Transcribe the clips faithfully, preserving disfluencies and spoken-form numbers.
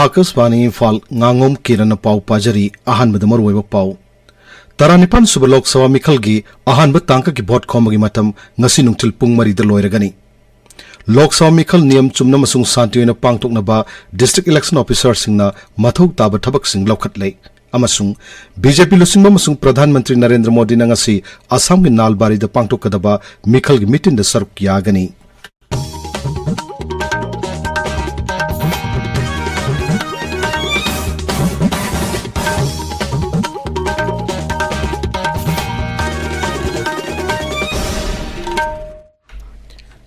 ꯑꯥꯀꯥꯁꯕꯥꯅꯤ ꯏꯝꯐꯥꯜ, ꯉꯥꯉꯣꯝ ꯀꯤꯔꯟꯅ ꯄꯥꯎ ꯄꯥꯖꯔꯤ꯫ ꯑꯍꯥꯟꯕꯗ ꯃꯔꯨꯑꯣꯏꯕ ꯄꯥꯎ꯫ ꯇꯔꯥꯅꯤꯄꯥꯟ ꯁꯨꯕ ꯂꯣꯛ ꯁꯚꯥ ꯃꯤꯈꯜꯒꯤ ꯑꯍꯥꯟꯕ ꯇꯥꯡꯀꯛꯀꯤ ꯚꯣꯠ ꯈꯣꯝꯕꯒꯤ ꯃꯇꯝ ꯉꯁꯤ ꯅꯨꯡꯊꯤꯜ ꯄꯨꯡ ꯃꯔꯤꯗ ꯂꯣꯏꯔꯒꯅꯤ꯫ ꯂꯣꯛ ꯁꯚꯥ ꯃꯤꯈꯜ ꯅꯤꯌꯝ ꯆꯨꯝꯅ ꯑꯃꯁꯨꯡ ꯁꯥꯟꯇꯤ ꯑꯣꯏꯅ ꯄꯥꯡꯊꯣꯛꯅꯕ district election officerꯁꯤꯡꯅ ꯃꯊꯧ ꯇꯥꯕ ꯊꯕꯛꯁꯤꯡ ꯂꯧꯈꯠꯂꯦ꯫ ꯑꯃꯁꯨꯡ BJP ꯂꯨꯆꯤꯡꯕ ꯑꯃꯁꯨꯡ ꯄ꯭ꯔꯙꯥꯟ ꯃꯟꯇ꯭ꯔꯤ ꯅꯔꯦꯟꯗ꯭ꯔ ꯃꯣꯗꯤꯅ ꯉꯁꯤ ꯑꯁꯥꯝꯒꯤ ꯅꯥꯜꯕꯥꯔꯤꯗ ꯄꯥꯡꯊꯣꯛꯀꯗꯕ ꯃꯤꯈꯜꯒꯤ ꯃꯤꯇꯤꯟꯗ ꯁꯔꯨꯛ ꯌꯥꯒꯅꯤ꯫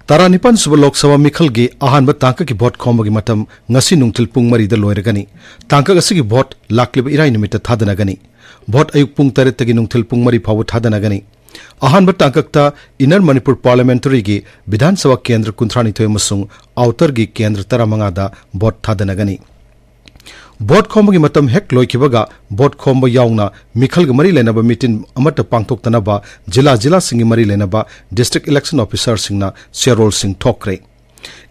ꯇꯔꯥꯅꯤꯄꯥꯟ ꯁꯨꯕ ꯂꯣꯛ ꯁꯚꯥ ꯃꯤꯈꯜꯒꯤ ꯑꯍꯥꯟꯕ ꯇꯥꯡꯀꯛꯀꯤ ꯚꯣꯠ ꯈꯣꯝꯕꯒꯤ ꯃꯇꯝ ꯉꯁꯤ ꯅꯨꯡꯊꯤꯜ ꯄꯨꯡ ꯃꯔꯤꯗ ꯂꯣꯏꯔꯒꯅꯤ꯫ ꯇꯥꯡꯀꯛ ꯑꯁꯤꯒꯤ ꯚꯣꯠ ꯂꯥꯛꯂꯤꯕ ꯏꯔꯥꯏ ꯅꯨꯃꯤꯠꯇ ꯊꯥꯗꯅꯒꯅꯤ꯫ ꯚꯣꯠ ꯑꯌꯨꯛ ꯄꯨꯡ ꯇꯔꯦꯠꯇꯒꯤ ꯅꯨꯡꯊꯤꯜ ꯄꯨꯡ ꯃꯔꯤ ꯐꯥꯎꯕ ꯊꯥꯗꯅꯒꯅꯤ꯫ ꯑꯍꯥꯟꯕ ꯇꯥꯡꯀꯛꯇ Inner Manipur Parliamentaryꯒꯤ ꯕꯤꯙꯥꯟ ꯁꯚꯥ ꯀꯦꯟꯗ꯭ꯔ ꯀꯨꯟꯊ꯭ꯔꯥꯅꯤꯊꯣꯏ ꯑꯃꯁꯨꯡ Outerꯒꯤ ꯀꯦꯟꯗ꯭ꯔ ꯇꯔꯥꯃꯉꯥꯗ ꯚꯣꯠ ꯊꯥꯗꯅꯒꯅꯤ꯫ ꯚꯣꯠ ꯈꯣꯝꯕꯒꯤ ꯃꯇꯝ ꯍꯦꯛ ꯂꯣꯏꯈꯤꯕꯒ ꯚꯣꯠ ꯈꯣꯝꯕ ꯌꯥꯎꯅ ꯃꯤꯈꯜꯒ ꯃꯔꯤ ꯂꯩꯅꯕ ꯃꯤꯇꯤꯟ ꯑꯃꯠꯇ ꯄꯥꯡꯊꯣꯛꯇꯅꯕ ꯖꯤꯂꯥ ꯖꯤꯂꯥꯁꯤꯡꯒꯤ ꯃꯔꯤ ꯂꯩꯅꯕ district election officerꯁꯤꯡꯅ ꯆꯦꯔꯣꯜꯁꯤꯡ ꯊꯣꯛꯈ꯭ꯔꯦ꯫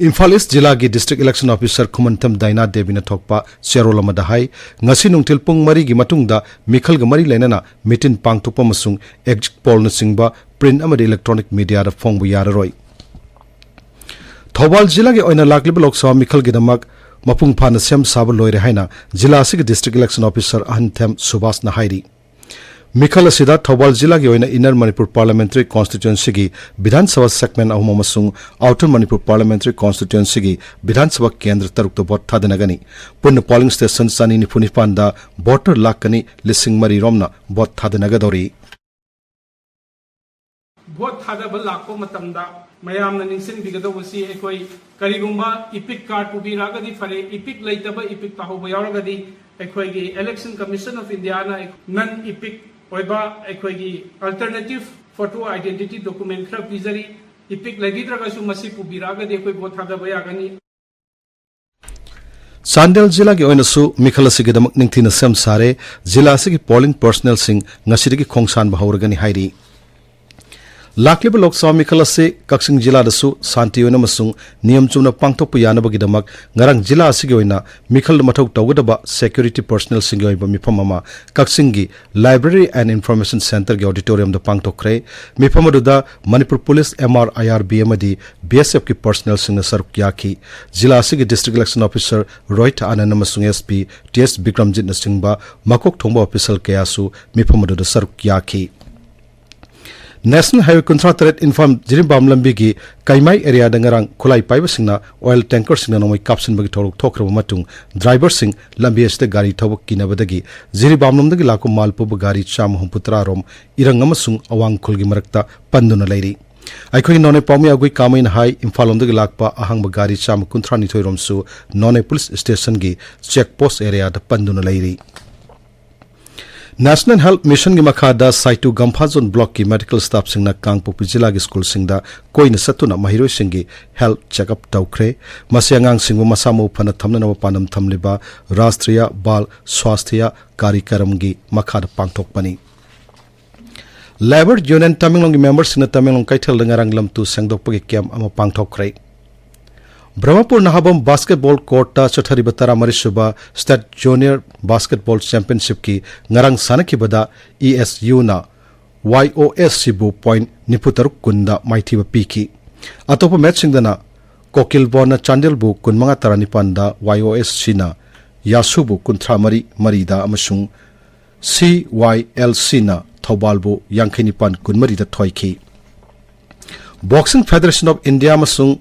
ꯏꯝꯐꯥꯜ ꯏꯁ ꯖꯤꯂꯥꯒꯤ district election officer ꯈꯨꯃꯟꯊꯦꯝ ꯗꯥꯏꯅꯥ ꯗꯦꯕꯤꯅ ꯊꯣꯛꯄ ꯆꯦꯔꯣꯜ ꯑꯃꯗ ꯍꯥꯏ, ꯉꯁꯤ ꯅꯨꯡꯊꯤꯜ ꯄꯨꯡ ꯃꯔꯤꯒꯤ ꯃꯇꯨꯡꯗ ꯃꯤꯈꯜꯒ ꯃꯔꯤ ꯂꯩꯅꯅ ꯃꯤꯇꯤꯟ ꯄꯥꯡꯊꯣꯛꯄ ꯑꯃꯁꯨꯡ exit pollꯅꯆꯤꯡꯕ print ꯑꯃꯗꯤ electronic mediaꯗ ꯐꯣꯡꯕ ꯌꯥꯔꯔꯣꯏ꯫ ꯊꯧꯕꯥꯜ ꯖꯤꯂꯥꯒꯤ ꯑꯣꯏꯅ ꯂꯥꯛꯂꯤꯕ ꯂꯣꯛ ꯁꯚꯥ ꯃꯤꯈꯜꯒꯤꯗꯃꯛ ꯃꯄꯨꯡ ꯐꯥꯅ ꯁꯦꯝ ꯁꯥꯕ ꯂꯣꯏꯔꯦ ꯍꯥꯏꯅ ꯖꯤꯂꯥ ꯑꯁꯤꯒꯤ district election officer ꯑꯍꯟꯊꯦꯝ ꯁꯨꯕꯥꯁꯅ ꯍꯥꯏꯔꯤ꯫ ꯃꯤꯈꯜ ꯑꯁꯤꯗ ꯊꯧꯕꯥꯜ ꯖꯤꯂꯥꯒꯤ ꯑꯣꯏꯅ Inner Manipur Parliamentary Constituencyꯒꯤ ꯕꯤꯙꯥꯟ ꯁꯚꯥ segment ꯑꯍꯨꯝ ꯑꯃꯁꯨꯡ Outer Manipur Parliamentary Constituencyꯒꯤ ꯕꯤꯙꯥꯟ ꯁꯚꯥ ꯀꯦꯟꯗ꯭ꯔ ꯇꯔꯨꯛꯇ ꯚꯣꯠ ꯊꯥꯗꯅꯒꯅꯤ꯫ ꯄꯨꯟꯅ polling station ꯆꯅꯤ ꯅꯤꯐꯨ ꯅꯤꯄꯥꯟꯗ voter ꯂꯥꯈ ꯑꯅꯤ ꯂꯤꯁꯤꯡ ꯃꯔꯤ ꯔꯣꯝꯅ ꯚꯣꯠ ꯊꯥꯗꯅꯒꯗꯧꯔꯤ꯫ ꯚꯣꯠ ꯊꯥꯗꯕ ꯂꯥꯛꯄ ꯃꯇꯝꯗ ꯃꯌꯥꯝꯅ ꯅꯤꯡꯁꯤꯡꯕꯤꯒꯗꯧꯕꯁꯤ, ꯑꯩꯈꯣꯏ ꯀꯔꯤꯒꯨꯝꯕ EPIC card ꯄꯨꯕꯤꯔꯛꯑꯒꯗꯤ ꯐꯔꯦ, EPIC ꯂꯩꯇꯕ, EPIC ꯇꯥꯍꯧꯕ ꯌꯥꯎꯔꯒꯗꯤ ꯑꯩꯈꯣꯏꯒꯤ Election Commission of Indiaꯅ non EPIC ꯑꯣꯏꯕ ꯑꯩꯈꯣꯏꯒꯤ alternative photo identity document ꯈꯔ ꯄꯤꯖꯔꯤ꯫ EPIC ꯂꯩꯕꯤꯗ꯭ꯔꯒꯁꯨ ꯃꯁꯤ ꯄꯨꯕꯤꯔꯛꯑꯒꯗꯤ ꯑꯩꯈꯣꯏ ꯚꯣꯠ ꯊꯥꯗꯕ ꯌꯥꯒꯅꯤ꯫ ꯆꯥꯟꯗꯦꯜ ꯖꯤꯂꯥꯒꯤ ꯑꯣꯏꯅꯁꯨ ꯃꯤꯈꯜ ꯑꯁꯤꯒꯤꯗꯃꯛ ꯅꯤꯡꯊꯤꯅ ꯁꯦꯝ ꯁꯥꯔꯦ꯫ ꯖꯤꯂꯥ ꯑꯁꯤꯒꯤ polling personnelꯁꯤꯡ ꯉꯁꯤꯗꯒꯤ ꯈꯣꯡꯁꯥꯟꯕ ꯍꯧꯔꯒꯅꯤ ꯍꯥꯏꯔꯤ꯫ ꯂꯥꯛꯂꯤꯕ ꯂꯣꯛ ꯁꯚꯥ ꯃꯤꯈꯜ ꯑꯁꯤ ꯀꯛꯆꯤꯡ ꯖꯤꯂꯥꯗꯁꯨ ꯁꯥꯟꯇꯤ ꯑꯣꯏꯅ ꯑꯃꯁꯨꯡ ꯅꯤꯌꯝ ꯆꯨꯝꯅ ꯄꯥꯡꯊꯣꯛꯄ ꯌꯥꯅꯕꯒꯤꯗꯃꯛ ꯉꯔꯥꯡ ꯖꯤꯂꯥ ꯑꯁꯤꯒꯤ ꯑꯣꯏꯅ ꯃꯤꯈꯜꯗ ꯃꯊꯧ ꯇꯧꯒꯗꯕ ꯁꯦꯀ꯭ꯌꯨꯔꯤꯇꯤ ꯄꯔꯁꯅꯦꯜꯁꯤꯡꯒꯤ ꯑꯣꯏꯕ ꯃꯤꯐꯝ ꯑꯃ ꯀꯛꯆꯤꯡꯒꯤ Library and Information Centreꯒꯤ auditoriumꯗ ꯄꯥꯡꯊꯣꯛꯈ꯭ꯔꯦ꯫ ꯃꯤꯐꯝ ꯑꯗꯨꯗ Manipur police, M R I R B ꯑꯃꯗꯤ B S Fꯀꯤ ꯄꯔꯁꯅꯦꯜꯁꯤꯡꯅ ꯁꯔꯨꯛ ꯌꯥꯈꯤ꯫ ꯖꯤꯂꯥ ꯑꯁꯤꯒꯤ District Election Officer Rohit Anand ꯑꯃꯁꯨꯡ S P T S ꯕꯤꯀ꯭ꯔꯝꯖꯤꯠꯅꯆꯤꯡꯕ ꯃꯀꯣꯛ ꯊꯣꯡꯕ ꯑꯣꯐꯤꯁꯤꯌꯦꯜ ꯀꯌꯥꯁꯨ ꯃꯤꯐꯝ ꯑꯗꯨꯗ ꯁꯔꯨꯛ ꯌꯥꯈꯤ꯫ National Highway ꯀꯨꯟꯊ꯭ꯔꯥ ꯇꯔꯦꯠ ꯏꯝꯐꯥꯜ ꯖꯤꯔꯤꯕꯥꯝ ꯂꯝꯕꯤꯒꯤ ꯀꯩꯃꯥꯏ ꯑꯦꯔꯤꯌꯥꯗ ꯉꯔꯥꯡ ꯈꯨꯠꯂꯥꯏ ꯄꯥꯏꯕꯁꯤꯡꯅ ꯑꯣꯏꯜ ꯇꯦꯡꯀꯔꯁꯤꯡꯅ ꯅꯣꯡꯃꯩ ꯀꯥꯞꯁꯤꯟꯕꯒꯤ ꯊꯧꯗꯣꯛ ꯊꯣꯛꯈ꯭ꯔꯕ ꯃꯇꯨꯡ, ꯗ꯭ꯔꯥꯏꯚꯔꯁꯤꯡ ꯂꯝꯕꯤ ꯑꯁꯤꯗ ꯒꯥꯔꯤ ꯊꯧꯕ ꯀꯤꯅꯕꯗꯒꯤ ꯖꯤꯔꯤꯕꯥꯝ ꯂꯣꯝꯗꯒꯤ ꯂꯥꯛꯄ ꯃꯥꯜ ꯄꯨꯕ ꯒꯥꯔꯤ ꯆꯥꯝꯃ ꯍꯨꯝꯐꯨ ꯇꯔꯥ ꯔꯣꯝ ꯏꯔꯪ ꯑꯃꯁꯨꯡ ꯑꯋꯥꯡ ꯈꯨꯜꯒꯤ ꯃꯔꯛꯇ ꯄꯟꯗꯨꯅ ꯂꯩꯔꯤ꯫ ꯑꯩꯈꯣꯏꯒꯤ ꯅꯣꯅꯦ ꯄꯥꯎꯃꯤ ꯑꯒꯨꯏ ꯀꯥꯃꯩꯅ ꯍꯥꯏ, ꯏꯝꯐꯥꯜ ꯂꯣꯝꯗꯒꯤ ꯂꯥꯛꯄ ꯑꯍꯥꯡꯕ ꯒꯥꯔꯤ ꯆꯥꯝꯃ ꯀꯨꯟꯊ꯭ꯔꯥ ꯅꯤꯊꯣꯏ ꯔꯣꯝꯁꯨ ꯅꯣꯅꯦ ꯄꯨꯂꯤꯁ ꯁ꯭ꯇꯦꯁꯟꯒꯤ ꯆꯦꯛ ꯄꯣꯁ ꯑꯦꯔꯤꯌꯥꯗ ꯄꯟꯗꯨꯅ ꯂꯩꯔꯤ꯫ National Health Missionꯒꯤ ꯃꯈꯥꯗ ꯁꯥꯏꯇꯨ ꯒꯝꯐꯥꯖꯣꯟ ꯕ꯭ꯂꯣꯛꯀꯤ ꯃꯦꯗꯤꯀꯦꯜ ꯁ꯭ꯇꯥꯐꯁꯤꯡꯅ ꯀꯥꯡꯄꯣꯛꯄꯤ ꯖꯤꯂꯥꯒꯤ ꯁ꯭ꯀꯨꯜꯁꯤꯡꯗ ꯀꯣꯏꯅ ꯆꯠꯇꯨꯅ ꯃꯍꯩꯔꯣꯏꯁꯤꯡꯒꯤ ꯍꯦꯜꯊ ꯆꯦꯛꯑꯞ ꯇꯧꯈ꯭ꯔꯦ꯫ ꯃꯁꯤ ꯑꯉꯥꯡꯁꯤꯡꯕꯨ ꯃꯁꯥ ꯃꯎ ꯐꯅ ꯊꯝꯅꯅꯕ ꯄꯥꯟꯗꯝ ꯊꯝꯂꯤꯕ ꯔꯥꯁꯇ꯭ꯔꯤꯌꯥ ꯕꯥꯜ ꯁ꯭ꯋꯥꯁꯊꯤꯌꯥ ꯀꯥꯔꯤꯀꯔꯝꯒꯤ ꯃꯈꯥꯗ ꯄꯥꯡꯊꯣꯛꯄꯅꯤ꯫ ꯂꯦꯕꯔ ꯌꯨꯅꯤꯌꯟ ꯇꯃꯦꯡꯂꯣꯡꯒꯤ ꯃꯦꯝꯕꯔꯁꯤꯡꯅ ꯇꯃꯦꯡꯂꯣꯡ ꯀꯩꯊꯦꯜꯗ ꯉꯔꯥꯡ ꯂꯝꯇꯨ ꯁꯦꯡꯗꯣꯛꯄꯒꯤ ꯀꯦꯝꯞ ꯑꯃ ꯄꯥꯡꯊꯣꯛꯈ꯭ꯔꯦ꯫ ꯕ꯭ꯔꯍꯃꯄꯨꯔ ꯅꯍꯥꯕꯝ ꯕꯥꯁꯀꯦꯠꯕꯣꯜ ꯀꯣꯔꯠꯇ ꯆꯠꯊꯔꯤꯕ ꯇꯔꯥꯃꯔꯤ ꯁꯨꯕ ꯁ꯭ꯇꯦꯠ ꯖꯨꯅꯤꯌꯔ ꯕꯥꯁꯀꯦꯠꯕꯣꯜ ꯆꯦꯝꯄꯤꯌꯟꯁꯤꯞꯀꯤ ꯉꯔꯥꯡ ꯁꯥꯟꯅꯈꯤꯕꯗ ꯏ ꯑꯦꯁ ꯌꯨꯅ ꯋꯥꯏ ꯑꯣ ꯑꯦꯁ ꯁꯤꯕꯨ ꯄꯣꯏꯟꯠ ꯅꯤꯐꯨ ꯇꯔꯨꯛ ꯀꯨꯟꯗ ꯃꯥꯏꯊꯤꯕ ꯄꯤꯈꯤ꯫ ꯑꯇꯣꯞꯄ ꯃꯦꯠꯁꯁꯤꯡꯗꯅ ꯀꯣꯀꯤꯜꯕꯣꯟꯅ ꯆꯥꯟꯗꯦꯜꯕꯨ ꯀꯨꯟꯃꯉꯥ ꯇꯔꯥꯅꯤꯄꯥꯟꯗ, ꯋꯥꯏ ꯑꯣ ꯑꯦꯁ ꯁꯤꯅ ꯌꯥꯁꯨꯕꯨ ꯀꯨꯟꯊ꯭ꯔꯥ ꯃꯔꯤ ꯃꯔꯤꯗ ꯑꯃꯁꯨꯡ ꯁꯤ ꯋꯥꯏ ꯑꯦꯜ ꯁꯤꯅ ꯊꯧꯕꯥꯜꯕꯨ ꯌꯥꯡꯈꯩ ꯅꯤꯄꯥꯟ ꯀꯨꯟꯃꯔꯤꯗ ꯊꯣꯏꯈꯤ꯫ Boxing Federation of India ꯑꯃꯁꯨꯡ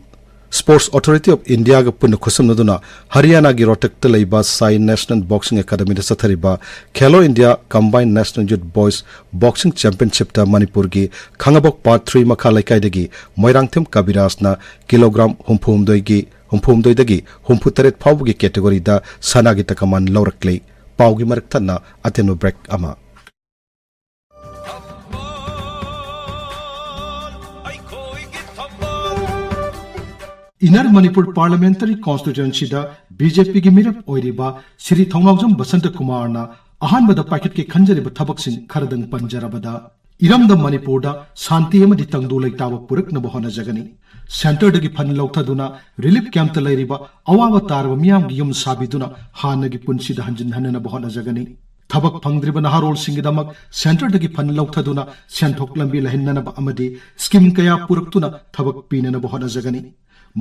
Sports Authority of Indiaꯒ ꯄꯨꯟꯅ ꯈꯨꯠꯁꯝꯅꯗꯨꯅ ꯍꯔꯤꯌꯥꯅꯥꯒꯤ ꯔꯣꯍꯇꯛꯇ ꯂꯩꯕ ꯁꯥꯏ ꯅꯦꯁꯅꯦꯜ ꯕꯣꯛꯁꯤꯡ ꯑꯦꯀꯥꯗꯃꯤꯗ ꯆꯠꯊꯔꯤꯕ ꯈꯦꯂꯣ ꯏꯟꯗꯤꯌꯥ ꯀꯝꯕꯥꯏꯟ ꯅꯦꯁꯅꯦꯜ ꯌꯨꯠ ꯕꯣꯏꯁ ꯕꯣꯛꯁꯤꯡ ꯆꯦꯝꯄꯤꯌꯟꯁꯤꯞꯇ ꯃꯅꯤꯄꯨꯔꯒꯤ ꯈꯥꯡꯉꯕꯣꯛ ꯄꯥꯔꯠ ꯊ꯭ꯔꯤ ꯃꯈꯥ ꯂꯩꯀꯥꯏꯗꯒꯤ ꯃꯣꯏꯔꯥꯡꯊꯦꯝ ꯀꯕꯤꯔꯥꯖꯅ ꯀꯤꯂꯣꯒ꯭ꯔꯥꯝ ꯍꯨꯝꯐꯨꯍꯨꯝꯗꯣꯏꯒꯤ, ꯍꯨꯝꯐꯨꯍꯨꯝꯗꯣꯏꯗꯒꯤ ꯍꯨꯝꯐꯨꯇꯔꯦꯠ ꯐꯥꯎꯕꯒꯤ ꯀꯦꯇꯦꯒꯣꯔꯤꯗ ꯁꯅꯥꯒꯤ ꯇꯀꯃꯥꯟ ꯂꯧꯔꯛꯂꯦ꯫ ꯄꯥꯎꯒꯤ ꯃꯔꯛ ꯊꯠꯅ ꯑꯇꯦꯟꯕ ꯕ꯭ꯔꯦꯛ ꯑꯃ꯫ Inner Manipur Parliamentary Constituencyꯗ ꯕꯤ ꯖꯦ ꯄꯤꯒꯤ ꯃꯤꯔꯦꯞ ꯑꯣꯏꯔꯤꯕ ꯁ꯭ꯔꯤ ꯊꯧꯅꯥꯎꯖꯝ ꯕꯁꯟꯇ ꯀꯨꯃꯥꯔꯅ ꯑꯍꯥꯟꯕꯗ ꯄꯥꯏꯈꯠꯀꯦ ꯈꯟꯖꯔꯤꯕ ꯊꯕꯛꯁꯤꯡ ꯈꯔꯗꯪ ꯄꯟꯖꯔꯕꯗ, ꯏꯔꯝꯗꯝ ꯃꯅꯤꯄꯨꯔꯗ ꯁꯥꯟꯇꯤ ꯑꯃꯗꯤ ꯇꯪꯗꯨ ꯂꯩꯇꯥꯕ ꯄꯨꯔꯛꯅꯕ ꯍꯣꯠꯅꯖꯒꯅꯤ꯫ ꯁꯦꯟꯇꯔꯗꯒꯤ ꯐꯟ ꯂꯧꯊꯗꯨꯅ ꯔꯤꯂꯤꯐ ꯀꯦꯝꯞꯇ ꯂꯩꯔꯤꯕ ꯑꯋꯥꯕ ꯇꯥꯔꯕ ꯃꯤꯌꯥꯝꯒꯤ ꯌꯨꯝ ꯁꯥꯕꯤꯗꯨꯅ ꯍꯥꯟꯅꯒꯤ ꯄꯨꯟꯁꯤꯗ ꯍꯟꯖꯤꯟꯍꯟꯅꯅꯕ ꯍꯣꯠꯅꯖꯒꯅꯤ꯫ ꯊꯕꯛ ꯐꯪꯗ꯭ꯔꯤꯕ ꯅꯍꯥꯔꯣꯜꯁꯤꯡꯒꯤꯗꯃꯛ ꯁꯦꯟꯇꯔꯗꯒꯤ ꯐꯟ ꯂꯧꯊꯗꯨꯅ ꯁꯦꯟꯊꯣꯛ ꯂꯝꯕꯤ ꯂꯩꯍꯟꯅꯅꯕ ꯑꯃꯗꯤ ꯁ꯭ꯀꯤꯝ ꯀꯌꯥ ꯄꯨꯔꯛꯇꯨꯅ ꯊꯕꯛ ꯄꯤꯅꯅꯕ ꯍꯣꯠꯅꯖꯒꯅꯤ꯫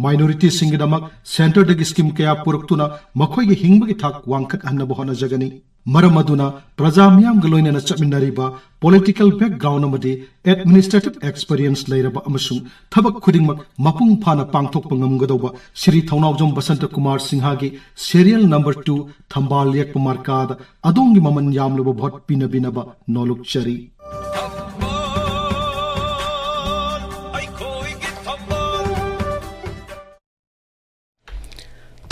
ꯃꯥꯏꯅꯣꯔꯤꯇꯤꯁꯤꯡꯒꯤꯗꯃꯛ ꯁꯦꯟꯇꯔꯗꯒꯤ ꯁ꯭ꯀꯤꯝ ꯀꯌꯥ ꯄꯨꯔꯛꯇꯨꯅ ꯃꯈꯣꯏꯒꯤ ꯍꯤꯡꯕꯒꯤ ꯊꯥꯛ ꯋꯥꯡꯈꯠꯍꯟꯅꯕ ꯍꯣꯠꯅꯖꯒꯅꯤ꯫ ꯃꯔꯝ ꯑꯗꯨꯅ ꯄ꯭ꯔꯖꯥ ꯃꯤꯌꯥꯝꯒ ꯂꯣꯏꯅꯅ ꯆꯠꯃꯤꯟꯅꯔꯤꯕ ꯄꯣꯂꯤꯇꯤꯀꯦꯜ ꯕꯦꯛꯒ꯭ꯔꯥꯎꯟ ꯑꯃꯗꯤ ꯑꯦꯗꯃꯤꯅꯤꯁꯇ꯭ꯔꯦꯇꯤꯚ ꯑꯦꯛꯁꯄꯤꯔꯤꯌꯦꯟꯁ ꯂꯩꯔꯕ ꯑꯃꯁꯨꯡ ꯊꯕꯛ ꯈꯨꯗꯤꯡꯃꯛ ꯃꯄꯨꯡ ꯐꯥꯅ ꯄꯥꯡꯊꯣꯛꯄ ꯉꯝꯒꯗꯧꯕ ꯁ꯭ꯔꯤ ꯊꯧꯅꯥꯎꯖꯝ ꯕꯁꯟꯇ ꯀꯨꯃꯥꯔ ꯁꯤꯡꯍꯒꯤ ꯁꯦꯔꯤꯌꯦꯜ ꯅꯝꯕꯔ ꯇꯨ ꯊꯝꯕꯥꯜ ꯌꯦꯛꯄ ꯃꯥꯔꯀꯥꯗ ꯑꯗꯣꯝꯒꯤ ꯃꯃꯜ ꯌꯥꯝꯂꯕ ꯚꯣꯠ ꯄꯤꯅꯕꯤꯅꯕ ꯅꯣꯂꯨꯛꯆꯔꯤ꯫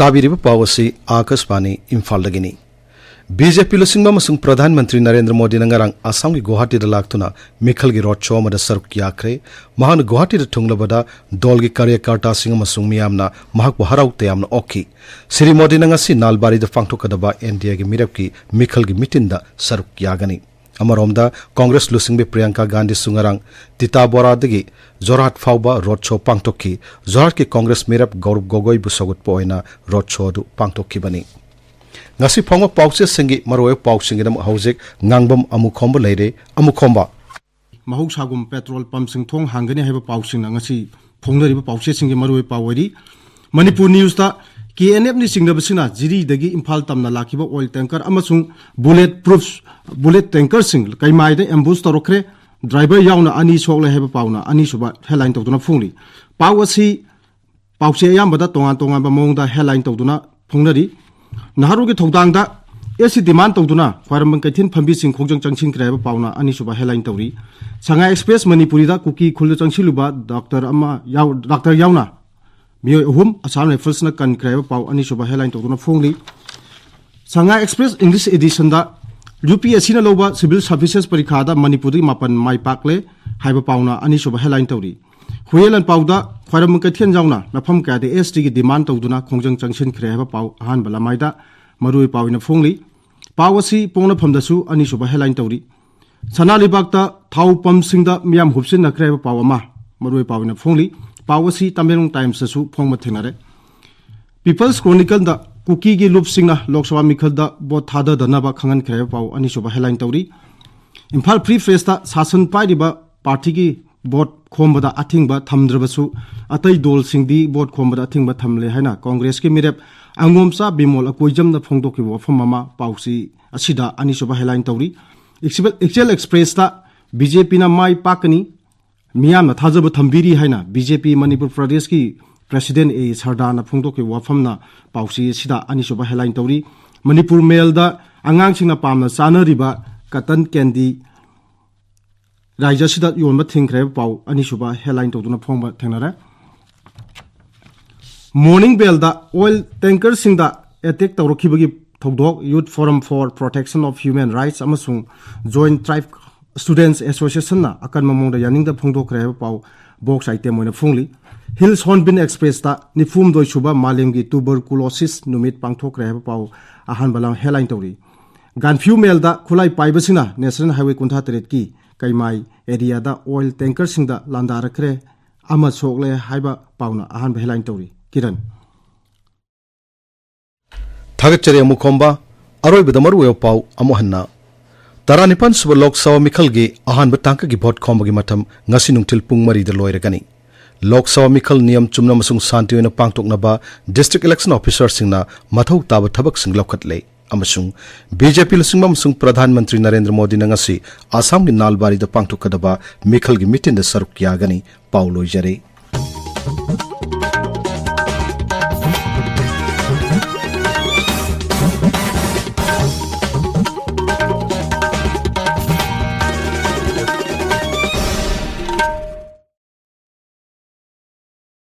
ꯇꯥꯕꯤꯔꯤꯕ ꯄꯥꯎ ꯑꯁꯤ ꯑꯥꯀꯥꯁꯕꯥꯅꯤ ꯏꯝꯐꯥꯜꯗꯒꯤꯅꯤ꯫ ꯕꯤ ꯖꯦ ꯄꯤ ꯂꯨꯆꯤꯡꯕ ꯑꯃꯁꯨꯡ ꯄ꯭ꯔꯙꯥꯟ ꯃꯟꯇ꯭ꯔꯤ ꯅꯔꯦꯟꯗ꯭ꯔ ꯃꯣꯗꯤꯅ ꯉꯔꯥꯡ ꯑꯁꯥꯝꯒꯤ ꯒꯨꯋꯥꯍꯥꯇꯤꯗ ꯂꯥꯛꯇꯨꯅ ꯃꯤꯈꯜꯒꯤ ꯔꯣꯗ ꯁꯣ ꯑꯃꯗ ꯁꯔꯨꯛ ꯌꯥꯈ꯭ꯔꯦ꯫ ꯃꯍꯥꯛꯅ ꯒꯨꯋꯥꯍꯥꯇꯤꯗ ꯊꯨꯡꯂꯕꯗ ꯗꯣꯜꯒꯤ ꯀꯥꯔꯌꯀꯔꯇꯥꯁꯤꯡ ꯑꯃꯁꯨꯡ ꯃꯤꯌꯥꯝꯅ ꯃꯍꯥꯛꯄꯨ ꯍꯔꯥꯎ ꯇꯌꯥꯝꯅ ꯑꯣꯛꯈꯤ꯫ ꯁ꯭ꯔꯤ ꯃꯣꯗꯤꯅ ꯉꯁꯤ ꯅꯥꯜꯕꯥꯔꯤꯗ ꯄꯥꯡꯊꯣꯛꯀꯗꯕ ꯑꯦꯟ ꯗꯤ ꯑꯦꯒꯤ ꯃꯤꯔꯦꯞꯀꯤ ꯃꯤꯈꯜꯒꯤ ꯃꯤꯇꯤꯟꯗ ꯁꯔꯨꯛ ꯌꯥꯒꯅꯤ꯫ ꯑꯃꯔꯣꯝꯗ ꯀꯣꯡꯒ꯭ꯔꯦꯁ ꯂꯨꯆꯤꯡꯕꯤ ꯄ꯭ꯔꯤꯌꯥꯡꯀꯥ ꯒꯥꯟꯙꯤꯁꯨ ꯉꯔꯥꯡ ꯇꯤꯇꯥꯕꯣꯔꯥꯗꯒꯤ ꯖꯣꯔꯍꯥꯠ ꯐꯥꯎꯕ ꯔꯣꯗ ꯁꯣ ꯄꯥꯡꯊꯣꯛꯈꯤ꯫ ꯖꯣꯔꯍꯥꯠꯀꯤ ꯀꯣꯡꯒ꯭ꯔꯦꯁ ꯃꯤꯔꯦꯞ ꯒꯧꯔꯕ ꯒꯣꯒꯣꯏꯕꯨ ꯁꯧꯒꯠꯄ ꯑꯣꯏꯅ ꯔꯣꯗ ꯁꯣ ꯑꯗꯨ ꯄꯥꯡꯊꯣꯛꯈꯤꯕꯅꯤ꯫ ꯉꯁꯤ ꯐꯣꯡꯕ ꯄꯥꯎꯆꯦꯁꯤꯡꯒꯤ ꯃꯔꯨꯑꯣꯏꯕ ꯄꯥꯎꯁꯤꯡꯒꯤꯗꯃꯛ ꯍꯧꯖꯤꯛ ꯉꯥꯡꯕꯝ ꯑꯃꯨꯈꯣꯝꯕ ꯂꯩꯔꯦ꯫ ꯑꯃꯨꯈꯣꯝꯕ꯫ ꯃꯍꯧꯁꯥꯒꯨꯝ ꯄꯦꯇ꯭ꯔꯣꯜ ꯄꯝꯁꯤꯡ ꯊꯣꯡ ꯍꯥꯡꯒꯅꯤ ꯍꯥꯏꯕ ꯄꯥꯎꯁꯤꯡꯅ ꯉꯁꯤ ꯐꯣꯡꯅꯔꯤꯕ ꯄꯥꯎꯆꯦꯁꯤꯡꯒꯤ ꯃꯔꯨꯑꯣꯏꯕ ꯄꯥꯎ ꯑꯣꯏꯔꯤ꯫ ꯃꯅꯤꯄꯨꯔ ꯅ꯭ꯌꯨꯁꯇ ꯀꯦ ꯑꯦꯟ ꯑꯦꯐꯅ ꯆꯤꯡꯅꯕꯁꯤꯡꯅ ꯖꯤꯔꯤꯗꯒꯤ ꯏꯝꯐꯥꯜ ꯇꯝꯅ ꯂꯥꯛꯈꯤꯕ ꯑꯣꯏꯜ ꯇꯦꯡꯀꯔ ꯑꯃꯁꯨꯡ ꯕꯨꯂꯦꯠ ꯄ꯭ꯔꯨꯐ ꯕꯨꯂꯦꯠ ꯇꯦꯡꯀꯔꯁꯤꯡ ꯀꯩꯃꯥꯏꯗ ꯑꯦꯝꯕꯨꯁ ꯇꯧꯔꯛꯈ꯭ꯔꯦ꯫ ꯗ꯭ꯔꯥꯏꯚꯔ ꯌꯥꯎꯅ ꯑꯅꯤ ꯁꯣꯛꯂꯦ ꯍꯥꯏꯕ ꯄꯥꯎꯅ ꯑꯅꯤꯁꯨꯕ ꯍꯦꯗꯂꯥꯏꯟ ꯇꯧꯗꯨꯅ ꯐꯣꯡꯂꯤ꯫ ꯄꯥꯎ ꯑꯁꯤ ꯄꯥꯎꯆꯦ ꯑꯌꯥꯝꯕꯗ ꯇꯣꯉꯥꯟ ꯇꯣꯉꯥꯟꯕ ꯃꯑꯣꯡꯗ ꯍꯦꯗꯂꯥꯏꯟ ꯇꯧꯗꯨꯅ ꯐꯣꯡꯅꯔꯤ꯫ ꯅꯍꯥꯔꯣꯜꯒꯤ ꯊꯧꯗꯥꯡꯗ ꯑꯦꯁ ꯁꯤ ꯗꯤꯃꯥꯟ ꯇꯧꯗꯨꯅ ꯈ꯭ꯋꯥꯏꯔꯝꯕꯟ ꯀꯩꯊꯦꯜ ꯐꯝꯕꯤꯁꯤꯡ ꯈꯣꯡꯖꯪ ꯆꯪꯁꯤꯟꯈ꯭ꯔꯦ ꯍꯥꯏꯕ ꯄꯥꯎꯅ ꯑꯅꯤꯁꯨꯕ ꯍꯦꯗꯂꯥꯏꯟ ꯇꯧꯔꯤ꯫ ꯁꯉꯥꯏ ꯑꯦꯛꯁꯄ꯭ꯔꯦꯁ ꯃꯅꯤꯄꯨꯔꯤꯗ ꯀꯨꯀꯤ ꯈꯨꯜꯗ ꯆꯪꯁꯤꯜꯂꯨꯕ ꯗꯥꯛꯇꯔ ꯑꯃ ꯌꯥꯎ-, ꯗꯥꯛꯇꯔ ꯌꯥꯎꯅ ꯃꯤꯑꯣꯏ ꯑꯍꯨꯝ ꯑꯁꯥꯝ ꯔꯥꯏꯐꯜꯁꯅ ꯀꯟꯈ꯭ꯔꯦ ꯍꯥꯏꯕ ꯄꯥꯎ ꯑꯅꯤꯁꯨꯕ ꯍꯦꯗꯂꯥꯏꯟ ꯇꯧꯗꯨꯅ ꯐꯣꯡꯂꯤ꯫ ꯁꯉꯥꯏ ꯑꯦꯛꯁꯄ꯭ꯔꯦꯁ ꯏꯪꯂꯤꯁ ꯑꯦꯗꯤꯁꯟꯗ ꯌꯨ ꯄꯤ ꯑꯦꯁ ꯁꯤꯅ ꯂꯧꯕ ꯁꯤꯚꯤꯜ ꯁꯥꯔꯚꯤꯁꯦꯁ ꯄꯔꯤꯈꯥꯗ ꯃꯅꯤꯄꯨꯔꯗꯒꯤ ꯃꯥꯄꯟ ꯃꯥꯏ ꯄꯥꯛꯂꯦ ꯍꯥꯏꯕ ꯄꯥꯎꯅ ꯑꯅꯤꯁꯨꯕ ꯍꯦꯗꯂꯥꯏꯟ ꯇꯧꯔꯤ꯫ ꯍꯨꯌꯦꯟ ꯂꯥꯟꯄꯥꯎꯗ ꯈ꯭ꯋꯥꯏꯔꯝꯕꯟ ꯀꯩꯊꯦꯜ ꯌꯥꯎꯅ ꯃꯐꯝ ꯀꯌꯥꯗ ꯑꯦꯁ ꯇꯤꯒꯤ ꯗꯤꯃꯥꯟ ꯇꯧꯗꯨꯅ ꯈꯣꯡꯖꯪ ꯆꯪꯁꯤꯟꯈ꯭ꯔꯦ ꯍꯥꯏꯕ ꯄꯥꯎ ꯑꯍꯥꯟꯕ ꯂꯃꯥꯏꯗ ꯃꯔꯨꯑꯣꯏ ꯄꯥꯎ ꯑꯣꯏꯅ ꯐꯣꯡꯂꯤ꯫ ꯄꯥꯎ ꯑꯁꯤ ꯄꯣꯛꯅꯐꯝꯗꯁꯨ ꯑꯅꯤꯁꯨꯕ ꯍꯦꯗꯂꯥꯏꯟ ꯇꯧꯔꯤ꯫ ꯁꯅꯥ ꯂꯩꯕꯥꯛꯇ ꯊꯥꯎ ꯄꯝꯁꯤꯡꯗ ꯃꯤꯌꯥꯝ ꯍꯨꯞꯆꯤꯟꯅꯈ꯭ꯔꯦ ꯍꯥꯏꯕ ꯄꯥꯎ ꯑꯃ ꯃꯔꯨꯑꯣꯏ ꯄꯥꯎ ꯑꯣꯏꯅ ꯐꯣꯡꯂꯤ꯫ ꯄꯥꯎ ꯑꯁꯤ ꯇꯃꯦꯡꯂꯣꯡ ꯇꯥꯏꯝꯁꯇꯁꯨ ꯐꯣꯡꯕ ꯊꯦꯡꯅꯔꯦ꯫ ꯄꯤꯄꯜꯁ ꯀ꯭ꯔꯣꯅꯤꯀꯜꯗ ꯀꯨꯀꯤꯒꯤ ꯂꯨꯞꯁꯤꯡꯅ ꯂꯣꯛ ꯁꯚꯥ ꯃꯤꯈꯜꯗ ꯚꯣꯠ ꯊꯥꯗꯗꯅꯕ ꯈꯪꯍꯟꯈ꯭ꯔꯦ ꯍꯥꯏꯕ ꯄꯥꯎ ꯑꯅꯤꯁꯨꯕ ꯍꯦꯗꯂꯥꯏꯟ ꯇꯧꯔꯤ꯫ ꯏꯝꯐꯥꯜ ꯐ꯭ꯔꯤ ꯄ꯭ꯔꯦꯁꯇ ꯁꯥꯁꯟ ꯄꯥꯏꯔꯤꯕ ꯄꯥꯔꯇꯤꯒꯤ ꯚꯣꯠ ꯈꯣꯝꯕꯗ ꯑꯊꯤꯡꯕ ꯊꯝꯗ꯭ꯔꯕꯁꯨ ꯑꯇꯩ ꯗꯣꯜꯁꯤꯡꯗꯤ ꯚꯣꯠ ꯈꯣꯝꯕꯗ ꯑꯊꯤꯡꯕ ꯊꯝꯂꯦ ꯍꯥꯏꯅ ꯀꯣꯡꯒ꯭ꯔꯦꯁꯀꯤ ꯃꯤꯔꯦꯞ ꯑꯉꯣꯝꯆꯥ ꯕꯤꯃꯣꯜ ꯑꯀꯣꯏꯖꯝꯅ ꯐꯣꯡꯗꯣꯛꯈꯤꯕ ꯋꯥꯐꯝ ꯑꯃ ꯄꯥꯎꯆꯦ ꯑꯁꯤꯗ ꯑꯅꯤꯁꯨꯕ ꯍꯦꯗꯂꯥꯏꯟ ꯇꯧꯔꯤ꯫ ꯑꯦꯛꯁꯤꯕꯦꯜ-, ꯑꯦꯛꯁꯦꯜ ꯑꯦꯛꯁꯄ꯭ꯔꯦꯁꯇ ꯕꯤ ꯖꯦ ꯄꯤꯅ ꯃꯥꯏ ꯄꯥꯛꯀꯅꯤ, ꯃꯤꯌꯥꯝꯅ ꯊꯥꯖꯕ ꯊꯝꯕꯤꯔꯤ ꯍꯥꯏꯅ ꯕꯤ ꯖꯦ ꯄꯤ ꯃꯅꯤꯄꯨꯔ ꯄ꯭ꯔꯗꯦꯁꯀꯤ ꯄ꯭ꯔꯦꯁꯤꯗꯦꯟ ꯑꯦ ꯁꯔꯗꯥꯅ ꯐꯣꯡꯗꯣꯛꯈꯤꯕ ꯋꯥꯐꯝꯅ ꯄꯥꯎꯆꯦ ꯑꯁꯤꯗ ꯑꯅꯤꯁꯨꯕ ꯍꯦꯗꯂꯥꯏꯟ ꯇꯧꯔꯤ꯫ ꯃꯅꯤꯄꯨꯔ ꯃꯦꯜꯗ ꯑꯉꯥꯡꯁꯤꯡꯅ ꯄꯥꯝꯅ ꯆꯥꯅꯔꯤꯕ ꯀꯇꯟ ꯀꯦꯟꯗꯤ ꯔꯥꯏꯖ꯭ꯌ ꯑꯁꯤꯗ ꯌꯣꯟꯕ ꯊꯤꯡꯈ꯭ꯔꯦ ꯍꯥꯏꯕ ꯄꯥꯎ ꯑꯅꯤꯁꯨꯕ ꯍꯦꯗꯂꯥꯏꯟ ꯇꯧꯗꯨꯅ ꯐꯣꯡꯕ ꯊꯦꯡꯅꯔꯦ꯫ ꯃꯣꯔꯅꯤꯡ ꯕꯦꯜꯗ ꯑꯣꯏꯜ ꯇꯦꯡꯀꯔꯁꯤꯡꯗ ꯑꯦꯇꯦꯛ ꯇꯧꯔꯛꯈꯤꯕꯒꯤ ꯊꯧꯗꯣꯛ, Youth Forum for Protection of Human Rights ꯑꯃꯁꯨꯡ Joint Tribe Students Associationꯅ ꯑꯀꯟꯕ ꯃꯑꯣꯡꯗ ꯌꯥꯅꯤꯡꯗꯕ ꯐꯣꯡꯗꯣꯛꯈ꯭ꯔꯦ ꯍꯥꯏꯕ ꯄꯥꯎ ꯕꯣꯛꯁ ꯑꯥꯏꯇꯦꯝ ꯑꯣꯏꯅ ꯐꯣꯡꯂꯤ꯫ ꯍꯤꯜꯁ ꯍꯣꯔꯟꯕꯤꯜ ꯑꯦꯛꯁꯄ꯭ꯔꯦꯁꯇ ꯅꯤꯐꯨ ꯍꯨꯝꯗꯣꯏ ꯁꯨꯕ ꯃꯥꯂꯦꯝꯒꯤ ꯇꯨꯕꯔꯀꯨꯂꯣꯁꯤꯁ ꯅꯨꯃꯤꯠ ꯄꯥꯡꯊꯣꯛꯈ꯭ꯔꯦ ꯍꯥꯏꯕ ꯄꯥꯎ ꯑꯍꯥꯟꯕ ꯂꯥꯎ-, ꯍꯦꯗꯂꯥꯏꯟ ꯇꯧꯔꯤ꯫ ꯒꯥꯟꯐ꯭ꯌꯨ ꯃꯦꯜꯗ ꯈꯨꯠꯂꯥꯏ ꯄꯥꯏꯕꯁꯤꯡꯅ ꯅꯦꯁꯅꯦꯜ ꯍꯥꯏꯋꯦ ꯀꯨꯟꯊ꯭ꯔꯥ ꯇꯔꯦꯠꯀꯤ ꯀꯩꯃꯥꯏ ꯑꯦꯔꯤꯌꯥꯗ ꯑꯣꯏꯜ ꯇꯦꯡꯀꯔꯁꯤꯡꯗ ꯂꯥꯟꯗꯥꯔꯛꯈ꯭ꯔꯦ, ꯑꯃ ꯁꯣꯛꯂꯦ ꯍꯥꯏꯕ ꯄꯥꯎꯅ ꯑꯍꯥꯟꯕ ꯍꯦꯗꯂꯥꯏꯟ ꯇꯧꯔꯤ꯫ ꯀꯤꯔꯟ꯫ ꯊꯥꯒꯠꯆꯔꯤ ꯑꯃꯨꯛ ꯈꯣꯝꯕ꯫ ꯑꯔꯣꯏꯕꯗ ꯃꯔꯨꯑꯣꯏꯕ ꯄꯥꯎ ꯑꯃꯨꯛ ꯍꯟꯅ꯫ ꯇꯔꯥꯅꯤꯄꯥꯟ ꯁꯨꯕ ꯂꯣꯛ ꯁꯚꯥ ꯃꯤꯈꯜꯒꯤ ꯑꯍꯥꯟꯕ ꯇꯥꯡꯀꯛꯀꯤ ꯚꯣꯠ ꯈꯣꯝꯕꯒꯤ ꯃꯇꯝ ꯉꯁꯤ ꯅꯨꯡꯊꯤꯜ ꯄꯨꯡ ꯃꯔꯤꯗ ꯂꯣꯏꯔꯒꯅꯤ꯫ ꯂꯣꯛ ꯁꯚꯥ ꯃꯤꯈꯜ ꯅꯤꯌꯝ ꯆꯨꯝꯅ ꯑꯃꯁꯨꯡ ꯁꯥꯟꯇꯤ ꯑꯣꯏꯅ ꯄꯥꯡꯊꯣꯛꯅꯕ ꯗꯤꯁꯇ꯭ꯔꯤꯛ ꯏꯂꯦꯛꯁꯟ ꯑꯣꯐꯤꯁꯥꯔꯁꯤꯡꯅ ꯃꯊꯧ ꯇꯥꯕ ꯊꯕꯛꯁꯤꯡ ꯂꯧꯈꯠꯂꯦ ꯑꯃꯁꯨꯡ ꯕꯤ ꯖꯦ ꯄꯤ ꯂꯨꯆꯤꯡꯕ ꯑꯃꯁꯨꯡ ꯄ꯭ꯔꯙꯥꯟ ꯃꯟꯇ꯭ꯔꯤ ꯅꯔꯦꯟꯗ꯭ꯔ ꯃꯣꯗꯤꯅ ꯉꯁꯤ ꯑꯁꯥꯝꯒꯤ ꯅꯥꯜꯕꯥꯔꯤꯗ ꯄꯥꯡꯊꯣꯛꯀꯗꯕ ꯃꯤꯈꯜꯒꯤ ꯃꯤꯇꯤꯟꯗ ꯁꯔꯨꯛ ꯌꯥꯒꯅꯤ꯫ ꯄꯥꯎ ꯂꯣꯏꯖꯔꯦ꯫